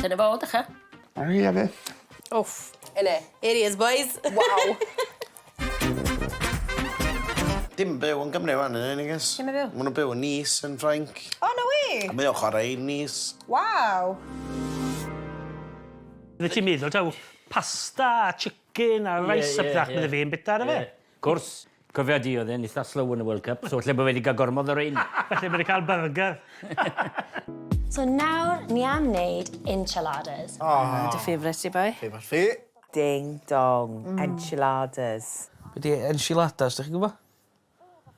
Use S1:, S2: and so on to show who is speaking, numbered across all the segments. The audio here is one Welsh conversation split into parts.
S1: Dyna fo, dych
S2: Ie, fe.
S3: Wff.
S4: Innit?
S3: Here he is, boys.
S4: Waw.
S5: Dim byw yn Gymru wan, yn unig Lle
S4: mae'n byw?
S5: Maen nhw'n byw yn Nice yn Ffrainc.
S4: Oh, no way!
S5: A mae o'n chwarae i Nice.
S4: Waw.
S6: Fydde ti'n meddwl taw pasta a chicken a rice a pethach bydde fe'n bita ar fe.
S7: Gwrs, cofia di oedd e'n eitha slow yn y World Cup, so lle bod fe wedi cael gormod o rein.
S6: Falle bod e'n cael burger.
S8: So nawr ni am wneud enchiladas.
S3: Oh. Dy favourite ti, boi?
S2: Favourite fi.
S9: Ding dong. Enchiladas.
S10: Be di enchiladas, dych chi'n gwybod?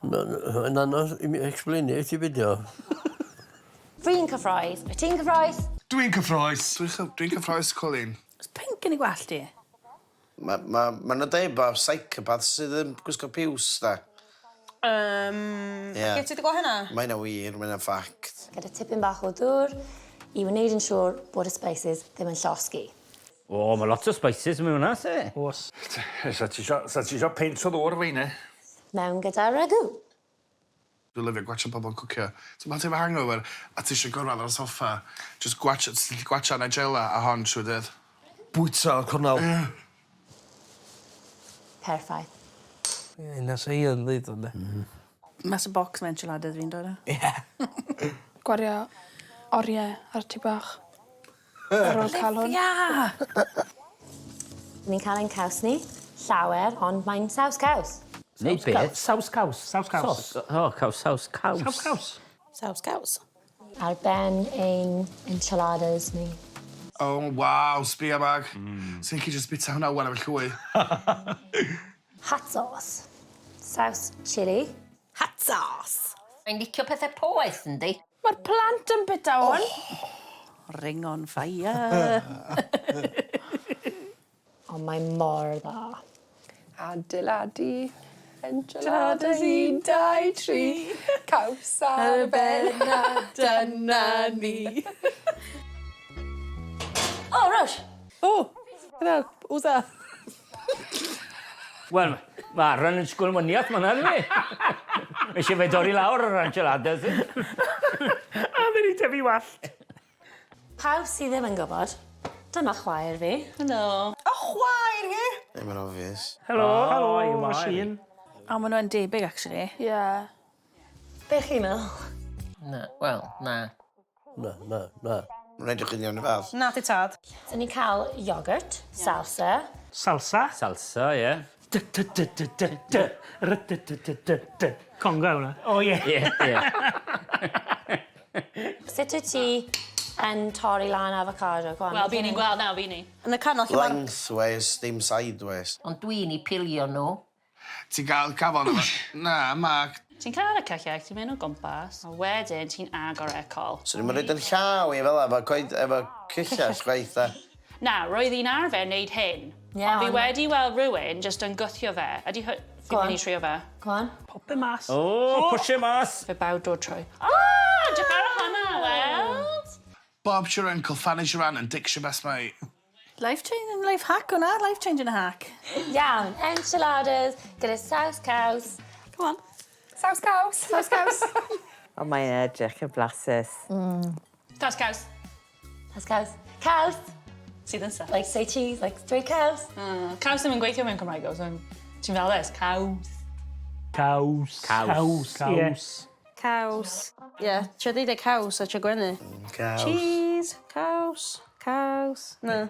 S11: Mae'n anodd i mi explainio i ti be' 'di o.
S8: Fi'n cyffroes. Wyt ti'n cyffroes?
S2: Dwi'n cyffroes. Dwi'n cy- dwi'n cyffroes, Colin.
S3: Oes pink yn ei gwallt i?
S5: Mae ma, ma nhw'n deud bod psychopath sydd yn gwisgo piws, da. Ie.
S4: Lle ti wedi gweld hynna?
S5: Mae hynna'n wir, mae hynna'n ffact.
S8: Gyda tipyn bach o ddŵr i wneud yn siŵr bod y spices ddim yn llosgi.
S7: O, mae lot o spices mewn hwnna, se.
S6: Oes.
S2: Sa ti isio, sa ti isio peint o ddŵr efo heina?
S8: Mewn gyda ragu.
S2: Dwi'n lyfio gwatsio pobl yn cwcio. So pan ti efo hangover a ti isio gorwedd ar y soffa, just gwatsio, ti'n gallu gwatsio Nigella a hon trwy dydd.
S10: Bwyta o'r cornel.
S2: Ie.
S8: Perffaith.
S10: Ie, hynna sa hi yn ddeud o, ynde.
S3: Mas y bocs mae enchiladas fi'n dod â.
S10: Ie.
S12: Gwario oriau ar tŷ bach. Ar ôl cael hwn.
S3: Ia!
S8: Ni'n cael ein caws ni. Llawer, ond mae'n saws caws.
S7: Neud beth?
S6: Saws caws. Saws caws.
S7: O, caws, saws, caws.
S6: Saws caws.
S3: Saws caws.
S8: Ar ben ein enchiladas ni.
S2: Oh, waw, sbia bag. Sy'n chi just bita hwnna wan efo llwy.
S8: Hot sauce. Saws chili.
S3: Hot sauce.
S1: Mae'n licio pethau poeth, yndi?
S12: Mae'r plant yn bita hwn.
S3: Ring on fire.
S8: Ond mae mor dda.
S4: Adeiladu enchiladas 1, 2, 3. Caws ar y ben a
S3: dyna ni.
S8: Oh, Rosh!
S3: Oh, hello, who's that?
S7: Wel, mae Aaron yn sgwl myniaeth ma' hwnna, ynddi? Mae eisiau fe dorri lawr yr enchiladas.
S6: A fe ni tyfu wallt.
S8: Pawb sydd ddim yn gwybod, dyma chwaer fi.
S3: Helo.
S4: O, chwaer hi!
S5: Ie, mae'n obvious.
S6: Helo, helo,
S7: ie, mae.
S6: machine.
S3: O, maen nhw'n debyg, actually.
S12: Ie.
S8: Be chi'n meddwl?
S1: Na, wel, na.
S11: Na, na, na.
S5: Mae'n edrych yn iawn y fath.
S4: Na ti tad.
S8: So ni'n cael yoghurt, salsa,
S6: Salsa.
S7: Salsa, ie.
S6: Dy dy dy dy dy dy. Ry dy dy dy dy dy. Conga hwnna. O ie.
S7: Ie, ie.
S8: Sut wyt ti yn torri lan avocado? Go on.
S3: Wel, fi ni'n gweld nawr, fi ni.
S4: Yn y canol lle ma'r...
S5: Lengthways, dim sideways.
S1: Ond dwi'n i pilio nhw.
S2: Ti'n gael gafon efo... Na, Mark.
S3: Ti'n cael y cyllell, ti'n mynd o gwmpas, a wedyn ti'n agor e col.
S5: So ni'n rhaid yn llaw i fel efo coed, efo cyllell chwaith, da.
S3: Na, roedd hi'n arfer wneud hyn.
S8: Ie,
S3: Ond fi
S8: ond-
S3: wedi weld rhywun jyst yn gwthio fe. Ydy hw... Fi'n
S8: Go on.
S3: mynd i trio fe.
S8: Go on.
S6: Pop e mas.
S7: O, push e mas.
S3: Fe bawb dod trwy. Ah, edrych ar hwnna, weld?
S2: Bob's your uncle, Fanny's your aunt and Dick's your best mate.
S3: Life changing life hack hwnna, life changing hack.
S8: Iawn, enchiladas gyda saws caws.
S3: Come on.
S4: Saws caws. Saws caws.
S9: O, mae'n edrych yn blasus.
S3: Saws caws.
S8: Saws caws. Caws!
S3: Sydd yn saff.
S8: Like say cheese, like dweud caws.
S3: Caws ddim yn gweithio mewn Cymraeg, o, so ti'n fel this, caws.
S6: Caws.
S7: Caws.
S6: Caws. Caws.
S3: Caws. Ie, yeah, trio deud e caws a trio gwenu.
S5: Caws.
S3: Cheese, caws, caws. Na.